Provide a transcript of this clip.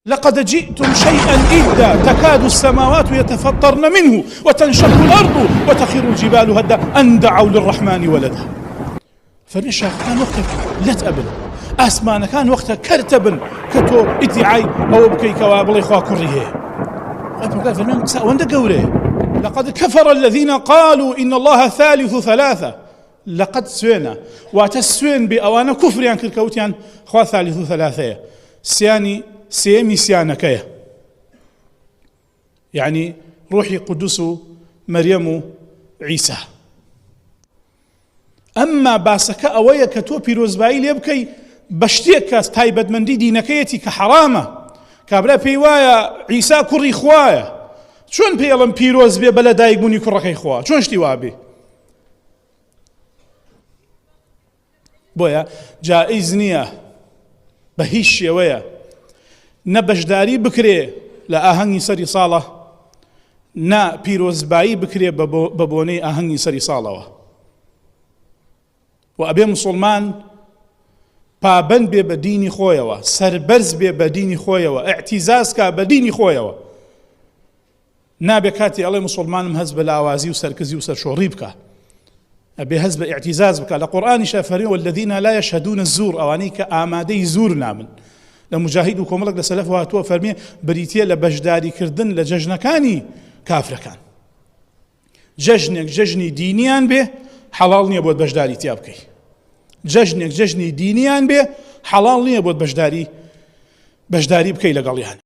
لقد جئتم شيئا إدا تكاد السماوات يتفطرن منه وتنشق الأرض وتخر الجبال هدا أن دعوا للرحمن ولدا. فەرمی شاخەکان وەختە لەت ئەبن، ئاسمانەکان وەختە کەرتە بن کە تۆ ئیدعای ئەوە بکەی کەوا بڵێ خوا کوڕی هەیە. خوای پەروەردگار فەرمی ئەم قسە ئەوەندە گەورەیە. لقد كفر الذين قالوا إن الله ثالث ثلاثة. لقد سوێنە واتە سوێن بێ ئەوانە کوفریان کرد کە وتیان خوا ثالث ثلاثەیە سیانی سێیەمی سیانەکەیە یعنی ڕوحی قودس و مەریەم و عیسا. ئەمما باسەکە ئەوەیە کە تۆ پیرۆزبایی لێ بکەی بە شتێک کە تایبەتمەندی دینەکەیەتی کە حەرامە کابرا پێی وایە عیسا کوڕی خوایە چۆن پێڵم پیرۆز بێ بە لە دایکبوونی کوڕەکەی خوا چۆن شتی وابێ بۆیە جائیز نییە بە هیچ شێوەیە نە بەشداری بکرێ لە ئاهەنگی سەری ساڵە نە پیرۆزبایی بکرێ بە بۆنەی ئاهەنگی سەری ساڵەوە و ئەبێ مسلمان پابند بێ بە دینی خۆیەوە سربەرز بێ بە دینی خۆیەوە اعتیزازکە بە دینی خۆیەوە نابێ کاتێ ئەڵێ موسوڵمانم هەست بە لاوازی و سەرکزی و سەرشۆڕی بکا ئەبێ هەست بە ئیعتیزاز بکا لە قورئانیشا فەرمی والذین لا یشهدون الزور ئەوانەی کە ئامادەی زور نابن لە مجاهید و کۆمەڵێک لە سەلەف هاتووە فەرمی بریتیە لە بەشداریکردن لە جەژنەکانی کافرەکان جەژنێک جەژنی دینیان بێ حەڵاڵ نییە بۆت بەشداری تیا بکەی جەژنێک جەژنی دینیان بێ حەڵاڵ نییە بۆت بەشداری بەشداری بکەی لەگەڵیان.